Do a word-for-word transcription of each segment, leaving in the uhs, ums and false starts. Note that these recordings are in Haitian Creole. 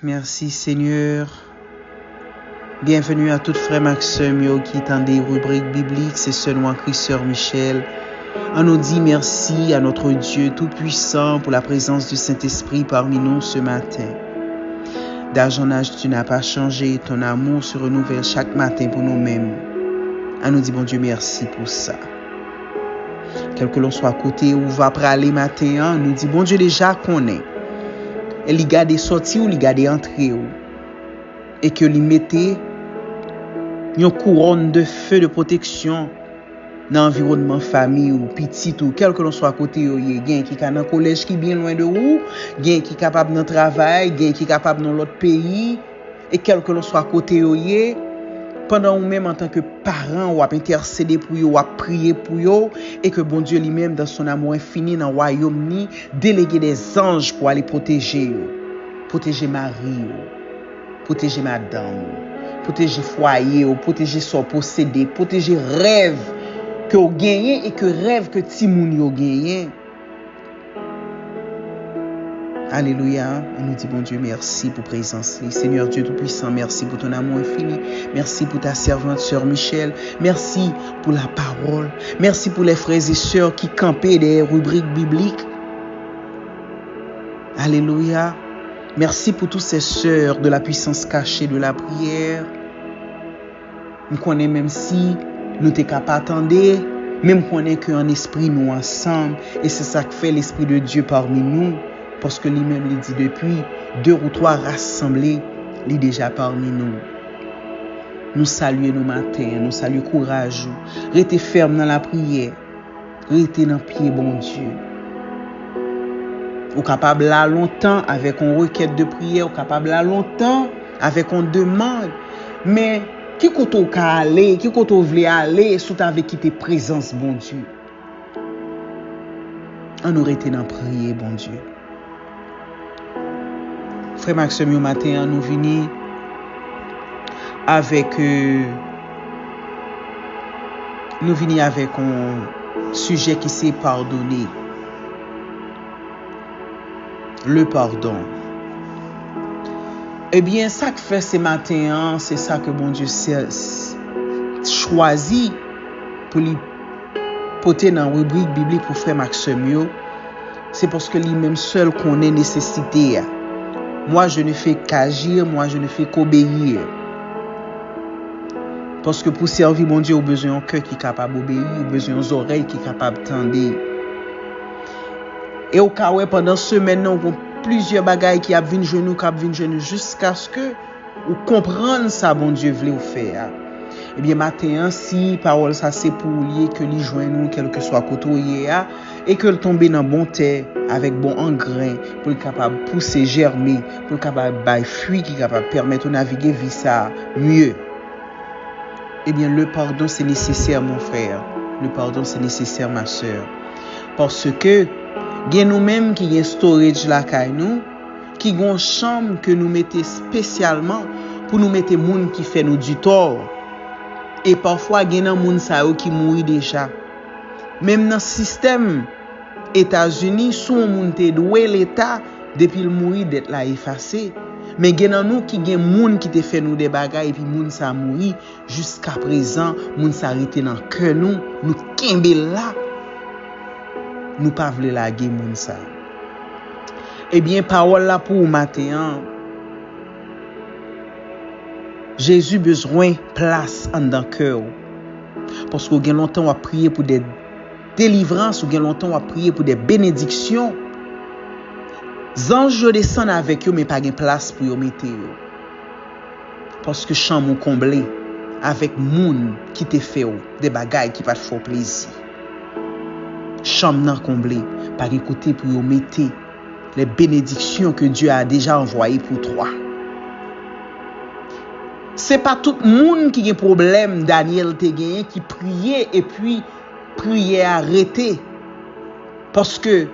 Merci Seigneur. Bienvenue à tout frè m ak sè m yo ki tande ribrik biblik, se sè nou an Kris, sè Michel. An nou di merci à notre Dieu tout-puissant pour la présence du Saint-Esprit parmi nous ce matin. D'âge en âge, tu n'as pas changé, ton amour se renouvelle chaque matin pour nous-mêmes. An nou di Bondye mèsi pou sa. Kèlkelanswa kote ou va prale maten an, nou di Bondye deja konnen. E li gade sòti w, li gade antre w. E ke li mete yon kouwòn de fe de pwoteksyon nan anviwònman fanmi w, pitit ou, kèlkelanswa kote yo ye. Gen ki ka nan kolèj ki byen lwen de ou, gen ki kapab nan travay, gen ki kapab nan lòt peyi. E kèlkelanswa kote yo ye, pandan ou menm antanke paran, w ap entèsede pou yo, w ap priye pou yo, e ke Bondye li menm, dans son amour infini, nan wayòm ni, delege dè zanj pou ale pwoteje yo. Pwoteje mari yo, pwoteje madanm ou, pwoteje fwaye w, pwoteje sa w posede, pwoteje rèv ke w genyen e ke rèv ke timoun yo genyen. Alelouya. An nou di Bondye mèsi pou prezans li. Seigneur Dieu Tout-Puissant, merci pour ton amour infini. Merci pour ta servante, sœur Michel. Merci pour la parole. Merci pour les frères et sœurs ki kanpe dèyè ribrik biblik. Alelouya. Merci pour tous ces sœurs de la puissance cachée de la prière. M konnen menm si nou te ka pa tande, men m konnen ke an espri nou ansanm, e se sa k fè Lespri de Dye pami nou, paske li menm li di depi de ou twa rasanble, li deja pami nou. Nou salye nou maten, nou salye kouraj ou. Rete fèm nan lapriyè. Rete nan pye Bondye. Ou kapab la lontan avèk yon rekèt de priyè, ou kapab la lontan avèk yon demann. Men, ki kote w ka ale, ki kote w vle ale, si w ta vle kite prezans Bondye? An nou rete nan priye Bondye. Frè m ak sè m yo, maten an, nou vini avèk, euh, nou vini avèk yon sijè ki se padone. Le pardon. Ebyen, sa k fè se maten an, se sa ke Bondye se, s-, chwazi pou li pote nan ribrik biblik pou frè m ak sè m yo, se paske li menm sèl konnen nesesite a. Moi, je ne fais qu'agir, moi, je ne fais qu'obéir. Paske pou sèvi Bondye, ou bezwen yon kè ki kapab obeyi, ou bezwen yon zòrèy ki kapab tande. E ou ka wè pandan semèn nan, ou gon plizyè bagay ki ap vin jwenn ou, k ap vin jwenn ou, jiskaske ou konprann sa Bondye vle w fè a. Ebyen, maten an, si pawòl sa se pou ou li ye, ke li jwenn ou, kèlkeswa kote ou ye a, e ke l tonbe nan bon tè, avèk bon angren, pou l kapab pouse, jèmen, pou l kapab bay fwi ki kapab pèmèt ou navige vi sa a mye. Ebyen, le pardon, c'est nécessaire, mon frère. Le pardon, c'est nécessaire, ma sœur. Paske gen nou menm ki gen storage lakay nou, ki gon chanm ke nou mete espesyalman pou nou mete moun ki fè nou ditò. E pafwa gen nan moun sa yo ki mouri deja. Menm nan sistèm Etazini, si yon moun te dwe Leta, depi l mouri, dèt la efase. Men gen nan nou ki gen moun ki te fè nou de bagay epi moun sa mouri, jiskaprezan, moun sa rete nan kè nou, nou kenbe l la. Nou pa vle lage moun sa. Ebyen, pawòl la pou ou maten an. Jezi bezwen plas anndan kè w. Paske w gen lontan w ap priye pou de delivrans, ou gen lontan w ap priye pou de benediksyon. Zanj yo desann avèk yo, men pa gen plas pou yo mete yo. Paske chanm ou konble avèk moun ki te fè w de bagay ki pa t fè w plezi. Chanm nan konble, pa gen kote pou yo mete les bénédictions que Dieu a déjà envoyées pour toi. Se pa tout moun ki gen pwoblèm Danyèl te genyen ki priye epi priyè a rete. Paske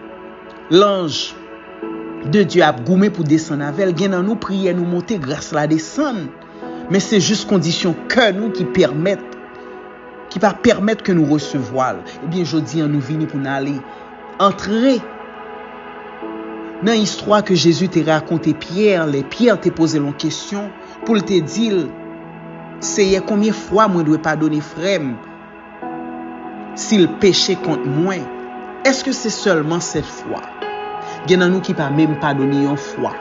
lanj de Dye ap goumen pou desann avè l. Gen nan nou, priyè nou monte, gras la desann. Men se jis kondisyon kè nou ki pèmèt, ki pa pèmèt ke nou resevwa l. Ebyen, jodi an, nou vini pou n ale antre Nan istwa ke Jezi te rakonte Pyè, lè Pyè te poze l yon kesyon pou l te di l, Seyè, konbyen fwa mwen dwe padone frè m si l peche kont mwen? Èske se sèlman sèt fwa? Gen nan nou ki pa menm padone yon fwa.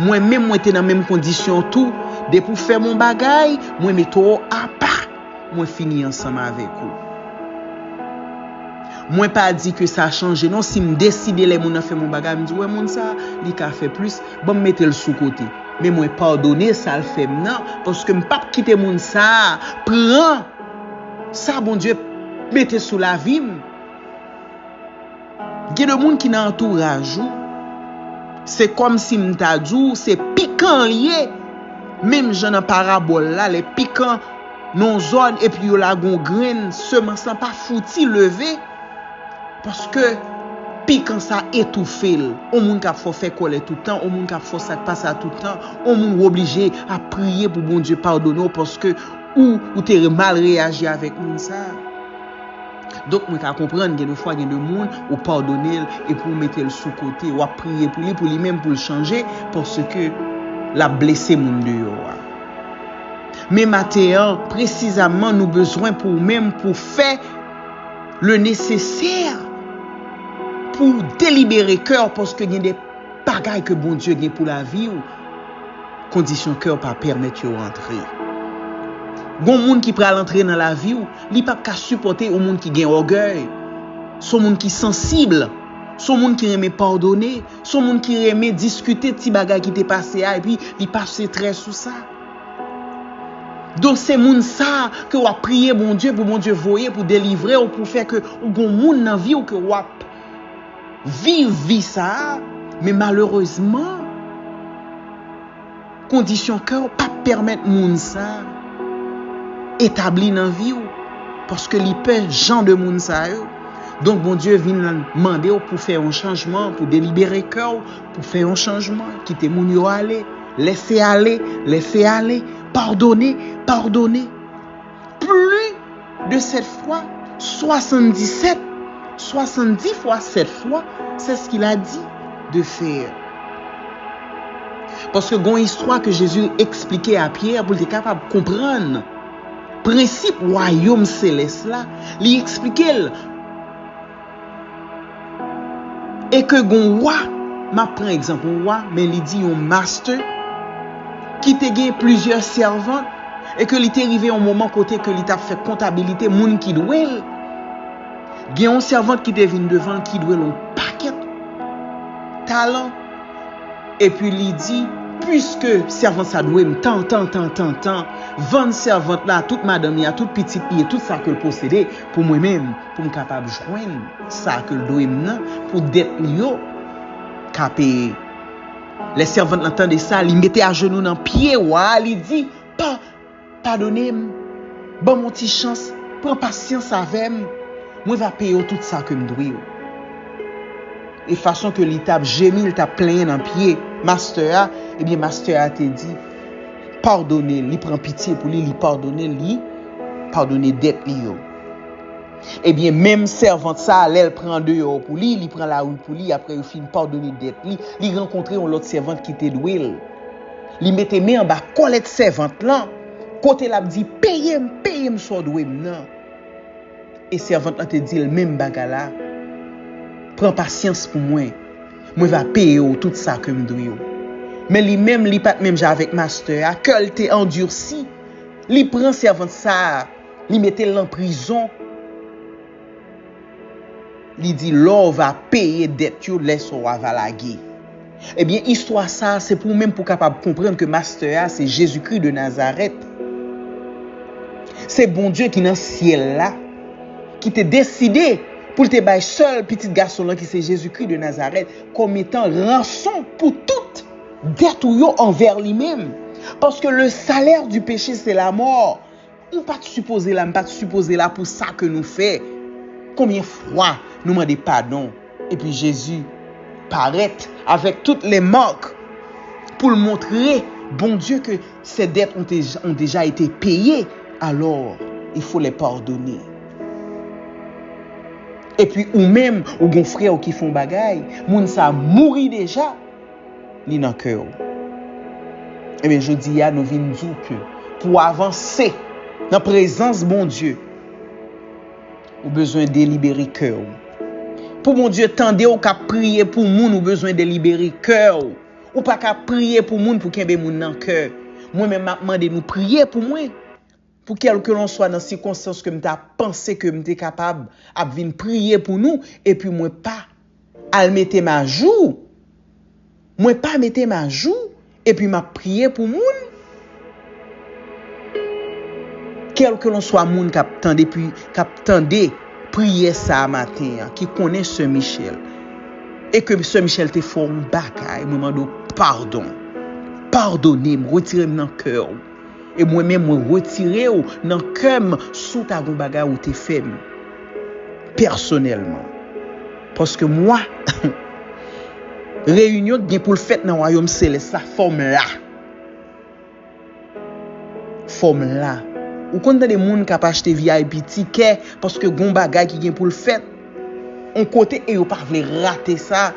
Mwen menm, mwen te nan menm kondisyon tou. Depi w fè m yon bagay, mwen mete w apa. Mwen fini ansanm avèk ou. Mwen pa di ke sa chanje non. Si m deside lè moun nan fè m yon bagay, m di, wè moun sa, li ka fè plis, ban m mete l sou kote. Men mwen padone sa l fè m nan, paske m p ap kite moun sa pran sa Bondye mete sou lavi m. Gen de moun ki nan antouraj ou, se kòmsi m ta di w, se pikan l ye. Menm jan nan parabòl la, lè pikan nan yon zòn epi yo lage yon grenn, semans lan pa fouti leve, paske pikan sa etoufe l. Yon moun k ap fè w fè kòlè tout tan, yon moun k ap fè w sa k pa sa tout tan, yon moun w oblije ap priye pou Bondye padone w paske ou, ou te mal reyaji avèk moun sa. Donk, mwen ka konprann, gen de fwa, gen de moun, ou padone l, epi ou mete l sou kote, w ap priye pou li, pou li menm, pou l chanje, paske l ap blese moun deyò a. Men maten an, presizaman, nou bezwen pou ou menm, pou fè le nesesè, pou w delibere kè w, paske gen de bagay ke Bondye gen pou lavi w, kondisyon kè w pa pèmèt yo antre. Gon moun ki pral antre nan lavi w, li p ap ka sipòte yon moun ki gen ògèy. Se yon moun ki sansib, se yon moun ki renmen padone, se yon moun ki renmen diskite ti bagay ki te pase a, epi li pase trè sou sa. Donk, se moun sa ke w ap priye Bondye pou Bondye voye, pou delivre w, pou fè ke ou gon moun nan vi w ke w ap viv vi sa a, men malerezman, kondisyon kè w p ap pèmèt moun sa etabli nan vi w, paske li pè jan de moun sa yo. Donk, Bondye vin mande w pou fè yon chanjman, pou delibere kè w, pou fè yon chanjman, kite moun yo ale, lese ale, lese ale, padone, padone. Plus de sept fois, soixante-dix-sept, soixante-dix fois sept fois, c'est ce qu'il a dit de faire. Paske gon istwa ke Jezi eksplike a Pyè pou l te kapab konprann prensip wayòm selès la, li eksplike l. E ke gon wa, m ap pran egzanp yon wa, men li di yon master ki te gen plizyè sèvant, e ke li te rive yon moman kote ke li t ap fè kontabilite moun ki dwe l. Gen yon sèvant ki te vin devan l ki dwe l yon pakèt talan. Epi li di, piske sèvant sa dwe m tan, tan, tan, tan, tan, vann sèvant la, tout madanm li a, tout pitit li e tout sa ke l posede pou mwen menm, pou m kapab jwenn sa ke l dwe m nan, pou dèt li yo ka peye. Lè sèvant lan tande sa, li mete ajenou nan pye wa a, li di, pa, padone m, ban m yon ti chans, pran pasyans avè m, mwen va peye w tout sa ke m dwe w. E fason ke li t ap jemi, li t ap plenyen nan pye mastè a, ebyen, mastè a te di, padone l, li pran pitye pou li, li padone l, li padone dèt li yo. Ebyen, menm sèvant sa a, lè l pran deyò pou li, li pran lari pou li, apre yo fin padone dèt li, li rankontre yon lòt sèvant ki te dwe l. Li mete men anba kòlèt sèvant lan, kote l ap di, peye m, peye m sa w dwe m nan. E sèvant lan te di l menm bagay la, pran pasyans pou mwen, mwen va peye w tout sa ke m dwe w. Men li menm, li pa t menm jan avèk mastè a, kè l te andisi, li pran sèvant sa a, li mete l nan prizon. Li di, lè w va peye dèt yo, lè sa w va lage. Ebyen, istwa sa a, se pou w menm pou w kapab konprann ke mastè a, se Jezikri de Nazarèt. Se Bondye ki nan syèl la, ki te deside pou l te bay sèl pitit gason l lan, ki se Jezikri de Nazarèt, kòm etan ranson pou tout dèt ou yo anvè li menm. Paske le salaire du péché, c'est la mort. Ou pa t sipoze la, m pa t sipoze la pou sa ke nou fè. Konbyen fwa nou mande padon? Epi Jezi parèt avèk tout les marques pou l montre Bondye ke ces dettes ont, ont déjà été payées, alors il faut les pardonner. Epi ou menm, ou gon frè w ki fè yon bagay, moun sa mouri deja, li nan kè w. Ebyen, jodi a, nou vin di w ke pou w avanse nan prezans Bondye, ou bezwen delibere kè w. Pou Bondye tande w k ap priye pou moun, ou bezwen delibere kè w. Ou pa ka priye pou moun pou kenbe moun nan kè. Mwen menm, m ap mande nou priye pou mwen. Pou kèlkelanswa nan sikonstans ke m ta panse ke m te kapab ap vin priye pou nou, epi mwen pa al mete m ajou. Mwen pa mete m ajou, epi m ap priye pou moun. Kèlkelanswa moun k ap tande, pi, k ap tande priyè sa a maten an, ki konnen Sè Michèl, e ke Sè Michèl te fè yon bagay, mwen mande w padon. Padone m, retire m nan kè w. E mwen menm, mwen retire w nan kè m si w ta gon bagay ou te fè m pèsonèlman. Paske mwa, reyinyon k gen pou l fèt nan wayòm selès la, fò m la. Fò m la. Ou konn tande moun k ap achte V I P tikè paske gon bagay ki gen pou l fèt yon kote e yo pa vle rate sa.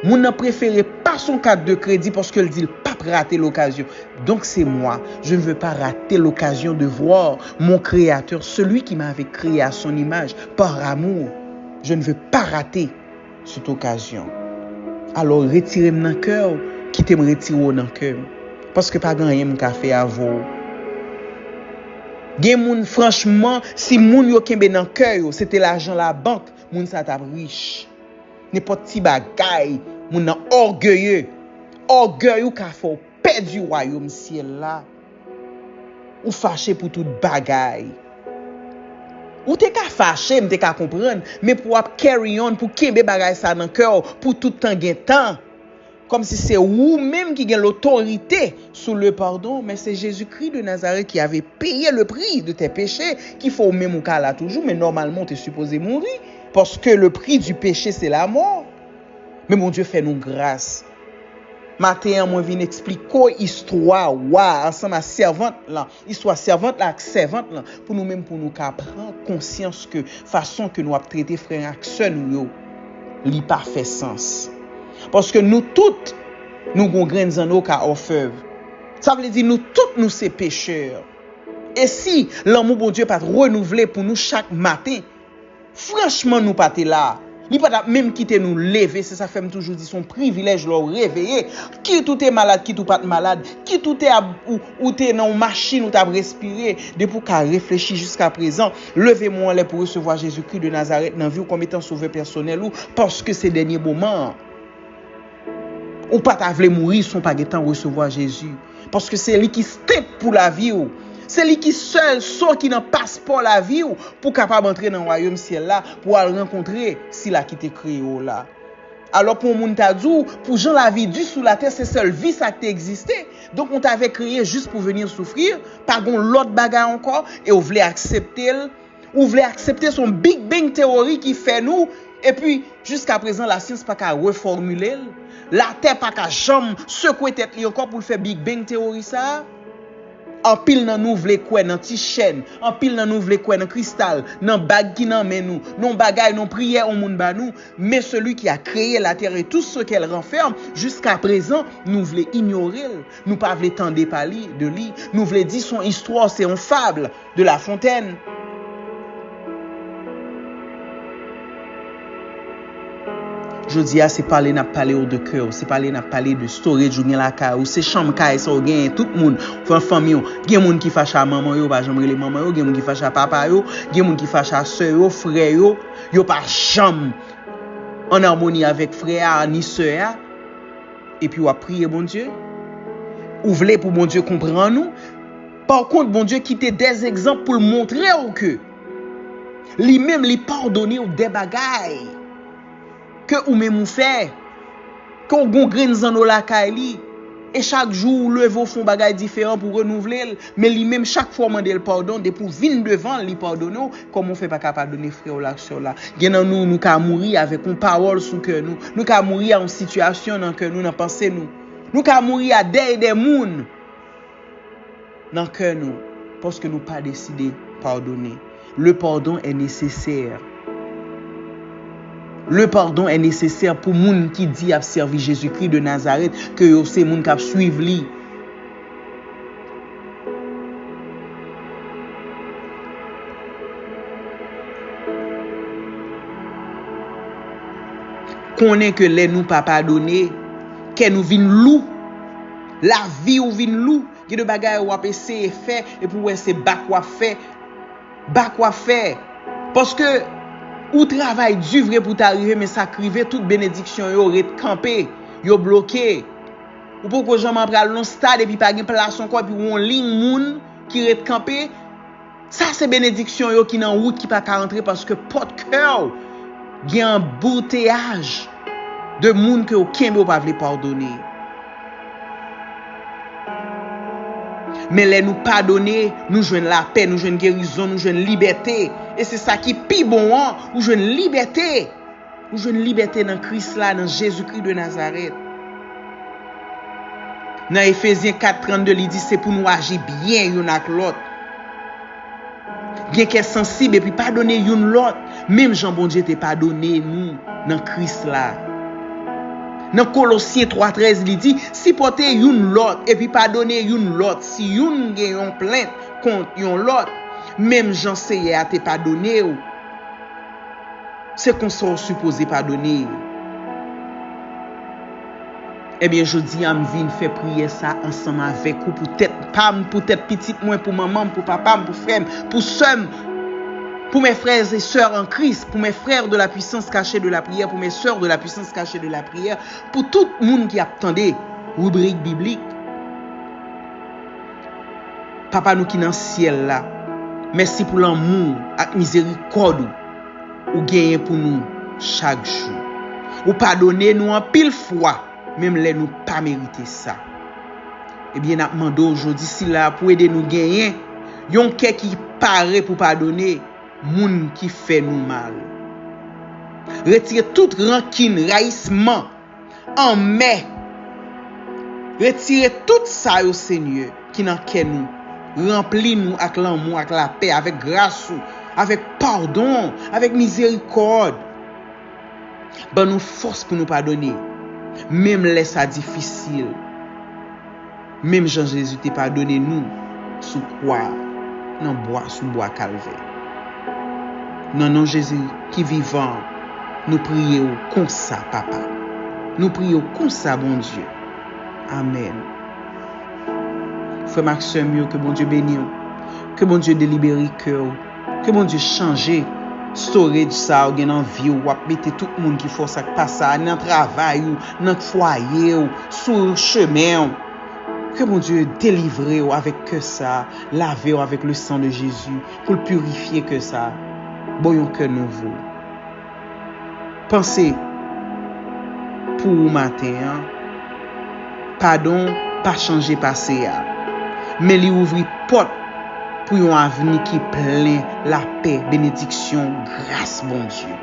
Moun nan prefere pase yon kat de kredi paske l di l p ap rate lokazyon. Donc c'est moi, je ne veux pas rater l'occasion de voir mon Créateur, celui qui m'avait créé à son image, par amour. Je ne veux pas rater cette occasion. Alò, retire m nan kè w, kite m retire w nan kè m. Paske pa gen anyen m ka fè avè w. Gen moun, franchman, si moun yo kenbe nan kè yo, se te lajan labank, moun sa t ap rich. Nenpòt ti bagay, moun nan ògeye. Ògèy ou ka fè w pèdi wayòm syèl la. Ou fache pou tout bagay. Ou te ka fache, m te ka konprann, men pou w ap carry on, pou kenbe bagay sa nan kè w pou tout tan gen tan. Kòmsi se ou menm ki gen lotorite sou le pardon, men se Jezikri de Nazarèt ki ave peye le pri de tes péchés, ki fè w menm ou ka la toujou, men nòmalman w te sipoze mouri, paske le prix du péché, c'est la mort. Men Bondye fè nou gras. Maten an, mwen vin eksplike w istwa wa ansanm a sèvant lan, istwa sèvant la ak sèvant lan, pou nou menm, pou nou ka pran konsyans ke fason ke nou ap trete frè ak sè nou yo, li pa fè sans. Paske nou tout, nou gon grenn zanno ka òfèv. Sa vle di nou tout nou se pechè. E si lanmou Bondye pa t renouvle pou nou chak maten, franchman, nou pa te la. Li pa t ap menm kite nou leve. Se sa k fè m toujou di se yon privilèj lè w reveye. Kit ou te malad, kit ou pa t malad, kit ou te ap, ou, ou te nan yon machin, ou t ap respire. Depi w ka reflechi jiska prezan, leve men w anlè pou resevwa Jezikri de Nazarèt nan vi w kòm etan sovè pèsonèl ou, paske se dènye moman an. Ou pa ta vle mouri si w pa gentan resevwa Jezi. Paske se li ki stamp pou lavi w. Se li ki sèl so ki nan paspò lavi w pou w kapab antre nan wayòm syèl la, pou w al rankontre sila ki te kreye w la. Alò, pou yon moun ta di w, pou jan lavi di sou latè, se sèl vi sa ki te egziste. Donk, on t'avait créé juste pour venir souffrir, pa gon lòt bagay ankò, e w vle aksepte l, ou vle aksepte se yon Big Bang Theory ki fè nou, epi jiska prezan lasyans pa ka refòmile l. Latè pa ka janm sekwe tèt li ankò pou l fè Big Bang Theory sa a. Anpil nan nou vle kwè nan ti chèn, anpil nan nou vle kwè nan kristal, nan bag ki nan men nou, nan bagay, nan priyè yon moun ba nou. Mais celui qui a créé la terre et tout ce qu'elle renferme, jusqu'à présent, nou vle inyore l. Nou pa vle tande pale de li. Nou vle di se yon istwa, se yon fab de La Fontaine. Jodi a, se pale n ap pale w de kè w, se pale n ap pale de storage ou gen lakay ou, se chanm kay sa w genyen, tout moun, fan, fanmi w. Gen moun ki fache a manman yo, yo pa janm rele manman yo, gen moun ki fache a papa yo, gen moun ki fache a sè yo, frè yo, yo pa janm ann amoni avèk frè a ni sè a. Epi w ap priye Bondye. Ou vle pou Bondye konprann ou. Pa kont, Bondye kite dè egzanp pou l montre w ke li menm, li padone w dè bagay ke ou menm ou fè, ke w gon grenn zanno lakay li. E chak jou ou leve, w fè yon bagay diferan pou renouvle l. Men li menm, chak fwa w mande l padon, depi w vin devan l, li padone w. Kòman w fè pa ka padone frè w la ak sè w la? Gen nan nou, nou ka mouri avèk yon pawòl sou kè nou. Nou ka mouri a yon sitiyasyon nan kè nou, nan panse nou. Nou ka mouri a dèy dè moun nan kè nou, paske nou pa deside padone. Le pardon est nécessaire. Le pardon est nécessaire pou moun ki di y ap sèvi Jezikri de Nazarèt, ke yo se moun k ap swiv li. Konnen ke lè nou pa padone, kè nou vin lou, lavi w vin lou. Gen de bagay w ap eseye fè, epi w wè se bak w ap fè, bak w ap fè. Paske ou travay di vre pou ta rive, men sa k rive, tout benediksyon yo ret kanpe, yo bloke. Ou poko janm pral nan stad epi pa gen plas ankò, epi w yon liy moun ki ret kanpe. Sa se benediksyon yo ki nan wout ki pa ka antre paske pòt kè w gen anbouteyaj de moun ke w kenbe, w pa vle padone. Men lè nou padone, nou jwenn lapè, nou jwenn gerizon, nou jwenn libète. E se sa ki pi bon an, ou jwenn libète. Ou jwenn libète nan Kris la, nan Jezikri de Nazarèt. Nan Efezyen kat trannde, li di se pou nou aji byen youn ak lòt. Gen kè sansib epi padone youn lòt, menm jan Bondye te padone nou nan Kris la. Nan Kolosyen twa trèz, li di, sipòte youn lòt epi padone youn lòt si youn gen yon plent kont yon lòt, menm jan Seyè a te padone w. Se konsa w sipoze padone. Ebyen, jodi a, m vin fè priyè sa ansanm avèk ou pou tèt pa m, pou tèt pitit mwen, pou manman m, pou papa m, pou frè m, pou sè m, pour mes frères et sœurs en Christ, pour mes frères de la puissance cachée de la prière, pour mes sœurs de la puissance cachée de la prière, pou tout moun ki ap tande ribrik biblik. Papa nou ki nan syèl la, mèsi pou lanmou ak mizerikòd ou ou genyen pou nou chak jou. Ou padone nou anpil fwa, menm lè nou pa merite sa. Ebyen, n ap mande w jodi sila pou ede nou genyen yon kè ki pare pou padone moun ki fè nou mal. Retire tout rankin, rayisman, anmè. Retire tout sa yo, Senyè, ki nan kè nou. Ranpli nou ak lanmou, ak lapè, avèk gras ou, avèk padon, avèk mizerikòd. Ban nou fòs pou nou padone, menm lè sa difisil. Menm jan Jezi te padone nou sou kwa, nan bwa, sou bwa Kalvè. Nan non Jezi ki vivan an, nou priye w konsa, Papa. Nou priye w konsa, Bondye. Amèn. Frè m ak sè m yo, ke Bondye beni w. Ke Bondye delibere kè w. Ke Bondye chanje storage sa w gen nan vi w, w ap mete tout moun ki fè w sa k pa sa, nan travay ou, nan fwaye w, sou chemen w. Ke Bondye delivre w avèk kè sa, lave w avèk le sang de Jésus, pou l pirifye kè sa, ba w yon kè nouvo. Panse pou ou maten an, padon pa chanje pase a, men li ouvri pòt pou yon avni ki plen lapè, benediksyon, gras Bondye.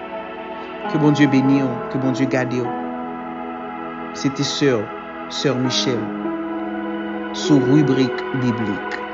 Ke Bondye beni w, ke Bondye gade w. Se te sè w, Sè Michèl, sou ribrik biblik.